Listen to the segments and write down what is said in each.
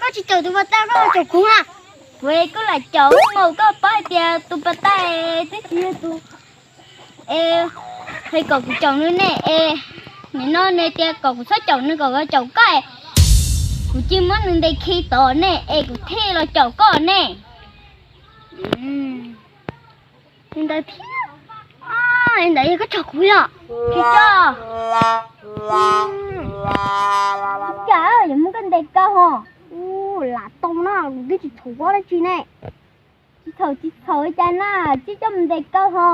Koj tsis caum tus pas tag, koj caum kuv na. Kuv es koj lam caum mas, koj paub hais tias tus pas tag twb tsis yog tus es hais kom kuv caum nws ne es, nim no nws tias kom kuv txhob caum nws, kom kuv caum koj es kuv cia muab nws ntes khi tod ne es kuv thiaj los caum koj ne. Li ntawd thiab, li ntawd yog koj tso kuv yog? Tsis tso. Cas yuav muab koj ntes kaw ho? Lam tau na, kuv twb tsis txhaum dab tsi ne. Tsis txhaum tsis txhaum li cas na, tsis coj mus ntes kaw ho.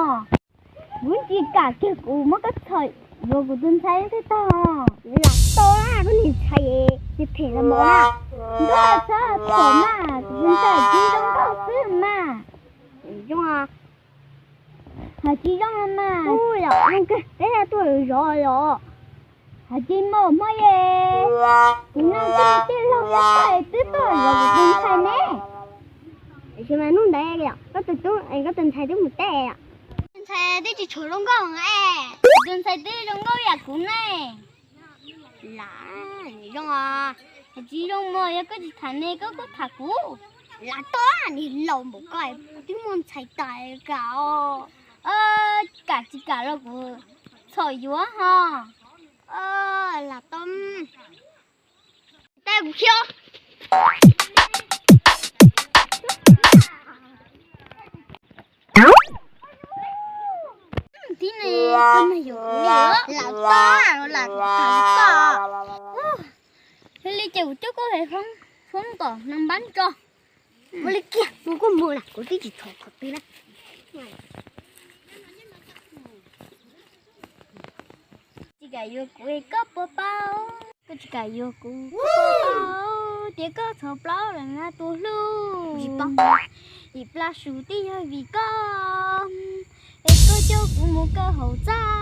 Kuv tsis kam kiag, kuv muab koj txhom yuav kuv tus ntxhais thiaj tag ho. Lam tau na, koj niag ntxhais, tus phem los mus na. Nkauj txhob txhaum mas, kuv tus ntxhais tsis zoo nkauj xwb mas. Zoo, hais tsis zoo mas. Peb tuaj zov los hais tsis mus hmo ye. Kuv noj koj tij laug txhais twb tuaj zov kuv tus ntxhais ne. Tiam sis mas hnub ntawd koj tus tub, koj tus ntxhais twb mus teb. Tus ntxhais twb tsis tshua zoo nkauj es, tus ntxhais twb zoo nkauj yam kuv ne. Lam zoo, hais tsis zoo mas yog koj tsis tham ne koj kuj tham kuv. Lam tau, niag laus npaum koj twb muaj ntxhais tas kam. Kam tsis kam los kuv txhom yuav ho. Lam tau, tes kuv khiab. Tib ne, koj mas yuav kuv li. Lam tau, lam tau. Yog li ces kuv coj koj hais foob tom neeg npab tso. Ua li kiag, kuv kuj mus na, kuv twb tsis txhaum qhov twg na. Tsis kam yuav kuv es koj puas paub? Koj tsis kam yuav kuv, koj puas paub tias koj txhom plaub leej na tus hlub? Ib plab su twb yog vim koj, es koj coj kuv mus kaw hauv txaj.